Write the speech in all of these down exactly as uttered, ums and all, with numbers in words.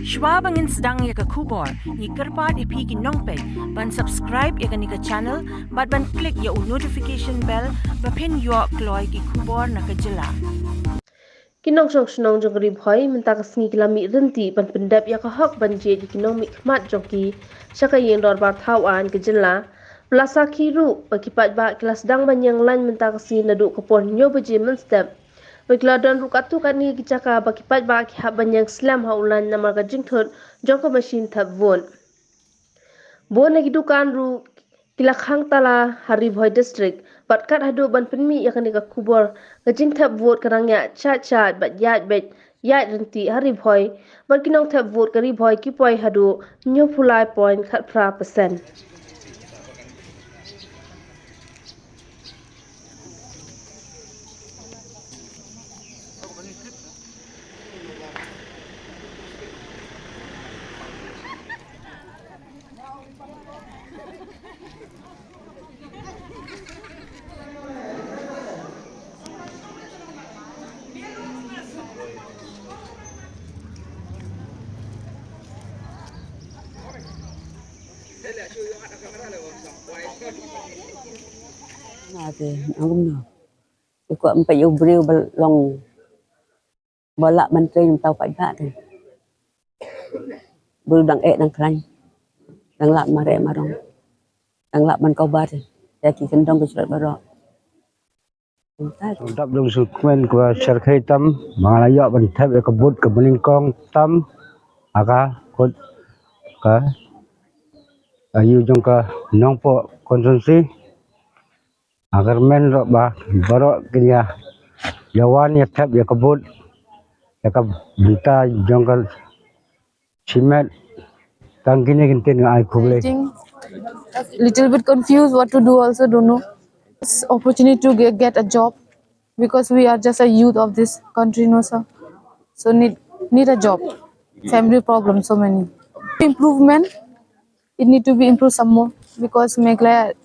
Shwa ba ngin sdang ïa ka khubor, ngi kyrpad ïa phi ki nongpeit ban subscribe ïa kane ka channel bad ban click ïa u notification bell ba phin ïoh kloi ki khubor na ka jylla. Ki nongshong shnong jong ka Ri Bhoi mynta ka sngi ki la mih ryntih ban pyndep ïa ka hok ban jied ïa ki nongmihkhmat jong ki sha ka ïing dorbar thaw aiñ ka jylla. Ba la sakhi ruh ba ki paidbah ki la sdang ban ïeng lain mynta ka sngi naduh ka por hynñiew baje mynstep. Bad ki la don ruh katto katne ki jaka ba ki paidbah ki hap ban ïeng slem ha u lain namar ka jingthut jong ka machine thep vote. Bun na ki dukan ruh ki la khang tala ha Ri Bhoi District bad kat haduh ban pynmih ïa kane ka khubor, ka jingthep vote ka dang ïaid shaid shaid bad ïaid beit ïaid ryntih ha Ri Bhoi, bad ki nongthep vote ka Ri Bhoi ki poi haduh hynñiewphew lai point khatphra percent. Nate, ngam kumno. Te kwah ban peit ïa u briew ba long, ba lah ban trei mynta u paidbah te. Briew dang eh dang khlaiñ, dang lah mareh marong, dang lah ban cover te ïa ki kyndong ki jrot baroh. Dap jong sngewkmen ka shyrkhei tam ba nga la ïoh ban thep ïa ka vote kaba nyngkong tam ha ka kot ka aïu jong ka Nongpoh constituency. Ha ka rmen ruh ba baroh kin ïa ïa wan ïa thep ïa ka vote ïa ka bynta jong ka shimet. Tang kine ki ktien nga ai khublei. Waiting. Little bit confused what to do, also don't know. It's opportunity to get, get a job because we are just a youth of this country, no sir. So need need a job. Family problems so many. Improvement. It need to be improved some more because Meghalaya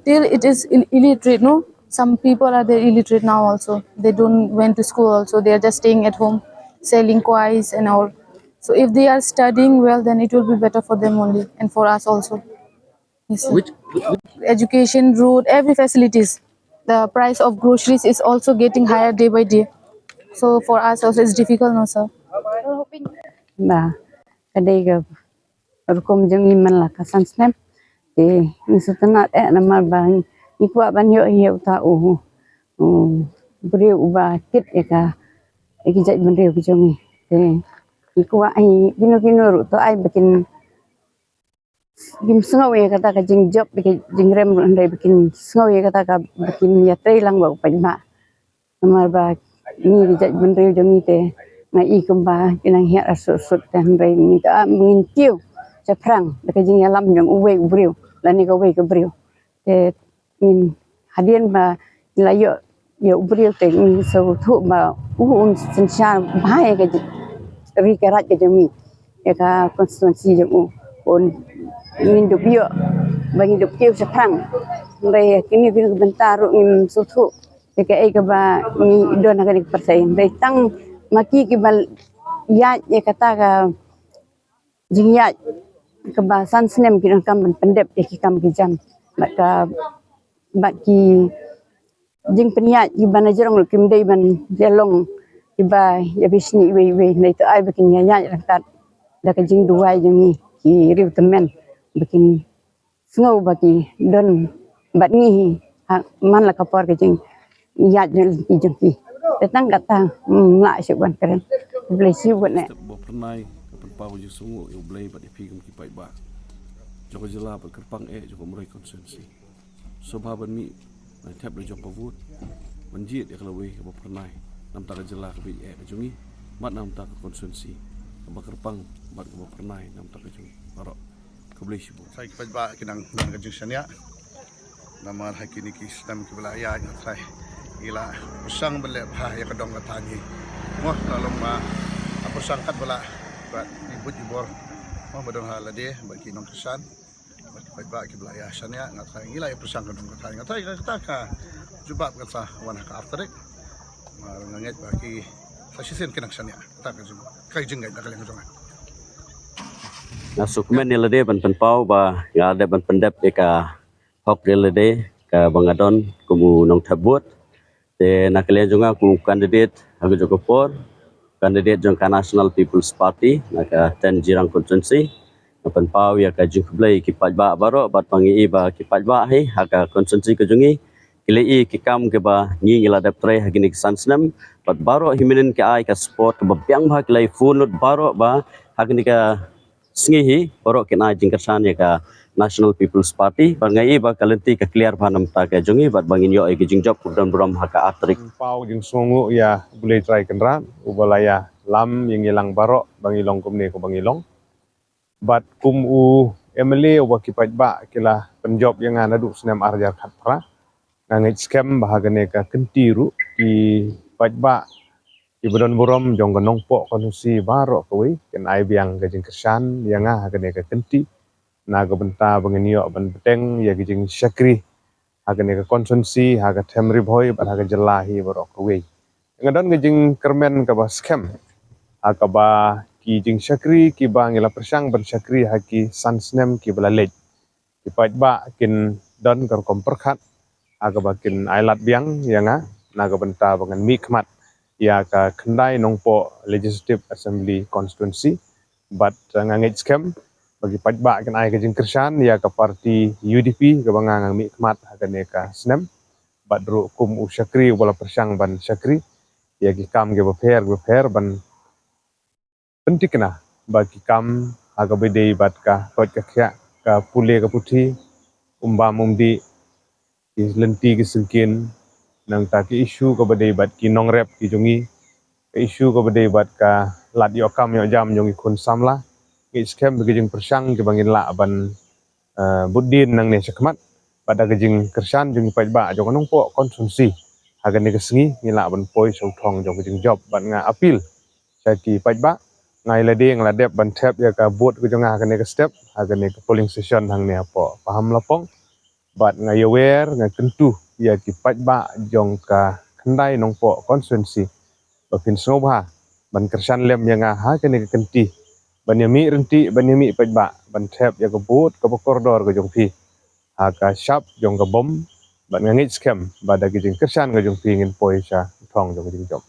till it is ill- illiterate, no. Some people are there illiterate now also. They don't went to school also. They are just staying at home, selling kwais and all. So if they are studying well, then it will be better for them only and for us also. Yes, sir. Which, which, which education, road, every facilities. The price of groceries is also getting higher day by day. So for us also it's difficult, no sir. Ba ka dei ka rukom jong ngi man la ka san snem. Te ngi sngewtynnat eh namar ba ngi kwah ban ïoh ïa uta u, u briew uba kit ïa ka, ïa ki jaitbynriew ki jong ngi. Te ngi kwah ïa kino kino ruh to ai ba kin, kim sngew ïa kata ka jingjop, ïa ka jingrem ruh hynrei ba kin sngew ïa kata ka ba kin ïatrei lang bad u paidbah. Namar ba ngi ki jaitbynriew jong ngi te nga i kumba ki nang hiar sut sut te hynrei ngi te ah ngin kiew shaphrang da ka jingïalam jong uwei u briew lane kawei ka briew. Te ngin hadien ba ngi la ïoh ïa u briew te ngin sngewthuh ba u un synshar bha ïa ka ri ka raid ka jong ngi, ïa ka constituency jong u. Un ngin dup ïoh ba ngin dup kiew shaphrang. Hynrei kine kine ki bynta ruh ngim sngewthuh. Te kaei kaba ngi don ha kane ka pyrthei. Hynrei tang ma ki kiba ïaid ïa kata ka jingïaid kaba san snem ki donkam ban pyndep ïa ki kam ki jam. Bad ka, bad ki jingpynïaid kiba na jrong ruh kim dei ban ïa long kiba ïa bishni iwei iwei. Hynrei to ai ba kin ïa ïaid ryngkat da ka jingduwai jong ngi ki riewtymmen ba kin sngew ba ki don bad ngi hi ha man la ka por ka jingïaid jong ki jong ki. Te tang kata, mm, lah shuh ban kren. Khublei shibun eh. Step ba phyrnai ka pynpaw jingsngewnguh ïa U Blei bad ïa phi kum ki paidbah jong ka jylla bad kyrpang eh jong ka Umroi constituency. Sngewbha ban mih ban thep la jong ka vote ban jied ïa ka lawei kaba phyrnai na bynta ka jylla kaba ïeit ka jong ngi bad na bynta ka constituency kaba kyrpang bad kaba phyrnai na bynta ka jong ngi baroh. Khublei shibun. Sa ki paidbah ki nang don ka jingshaniah. Namar ha kine ki snem kiba la ïaid nga trai ngi la pyrshang ban leh bha ïa ka dong ka thaiñ hi. Mo ka long ba la pyrshang katba lah bad i buit i bor mo ba don ha lade bad ki nongkyrshan. Bad ki paidbah kiba la ïa shaniah nga trai ngi la ïa pyrshang ka dong ka thaiñ. Nga trai kata ka jubab kan sa wan ha ka ar tarik. Mar nga ngeit ba ki sa shisien ki nang shaniah kata ka jing, ka jingngeit na ka liang jong nga. Nga sngewkmen ïa lade ban pynpaw ba nga dep ban pyndep ïa ka hok ïa lade kaba nga don kum u nongthep vote. Te na ka liang jong nga kum u candidate ha ka jong ka por, candidate jong ka National People's Party na ka ten Jirang constituency, nga pynpaw ïa ka jingkhublei ki paidbah baroh bad ba ngi i ba ki paidbah hi ha ka constituency ka jong ngi ki la i ki kam kiba ngi ngi la dep trei ha kine ki san snem. Bad baroh hi mynnin ki ai ka support kaba biang bha, ki la i full lut baroh ba ha kine ka sngi hi baroh kin ai jingkyrshan ïa ka National People's Party. Bad nga i ba ka lynti ka clear bha namar ka jong ngi bad ba ngin ïoh ïa ki jingjop kaba don burom ha ka ar tarik. Pynpaw jingsngewnguh ïa U Blei Trai Kynrad uba la ïalam ïa ngi lang baroh ba ngi long kumne kaba ngi long. Bad kum u M L A uba ki paidbah ki la pynjop ïa nga naduh snem ar hajar khatphra, nga ngeit skhem ba ha kane ka kynti ruh ki paidbah kiba don burom jong ka Nongpoh constituency baroh kawei kin ai biang ka jingkyrshan ïa nga ha kane ka kynti na ka bynta ba ngin ïoh ban bteng ïa ki jingshakri ha kane ka constituency, ha ka Them Ri Bhoi bad ha ka jylla hi baroh kawei. Nga don ka jingkyrmen kaba skhem ha kaba ki jingshakri kiba ngi la pyrshang ban shakri ha ki san snem kiba la leit, ki paidbah kin don ka rukom pyrkhat ha kaba kin ai lad biang ïa nga na ka bynta ba ngan mihkhmat ïa ka Khyndai Nongpoh Legislative Assembly Constituency. Bad, eh, nga ngeit skhem ba ki paidbah kin ai ka jingkyrshan ïa ka parti U D P kaba nga nga mihkhmat ha kane ka snem. Bad ruh kum u shakri uba la pyrshang ban shakri ïa ki kam kiba pher kiba pher ban pynthikna ba ki kam ha kaba dei bad ka koit ka khiah, ka pule ka puthi, um bam um dih, ki lynti ki syngkien, nangta ki issue kaba dei bad ki nongrep ki jong ngi, ka issue kaba dei bad ka lad ïoh kam ïoh jam jong ki khun samla. Ngeit skhem ba ki jingpyrshang kiba ngin lah ban, eh, bud dien nangne shakhmat bad da ka jingkyrshan jong ki paidbah jong ka Nongpoh constituency, ha kane ka sngi ngin lah ban poi sha u thong jong ka jingjop. Bad nga appeal sha ki paidbah, nga ïa lade nga la dep ban thep ïa ka vote ka jong nga ha kane ka step, ha kane ka polling station hangne hapoh Pahamlapong. Bad nga ïawer, nga kyntu ïa ki paidbah jong ka Khyndai Nongpoh constituency ba phin sngewbha ban kyrshan lem ïa nga ha kane ka kynti, ban ïa mih ryntih, ban ïa mih paidbah, ban thep ïa ka vote kaba kordor ka jong phi ha ka shap jong ka bom. Bad nga ngeit skhem ba da ka jingkyrshan ka jong phi ngin poi sha u thong jong ka jingjop.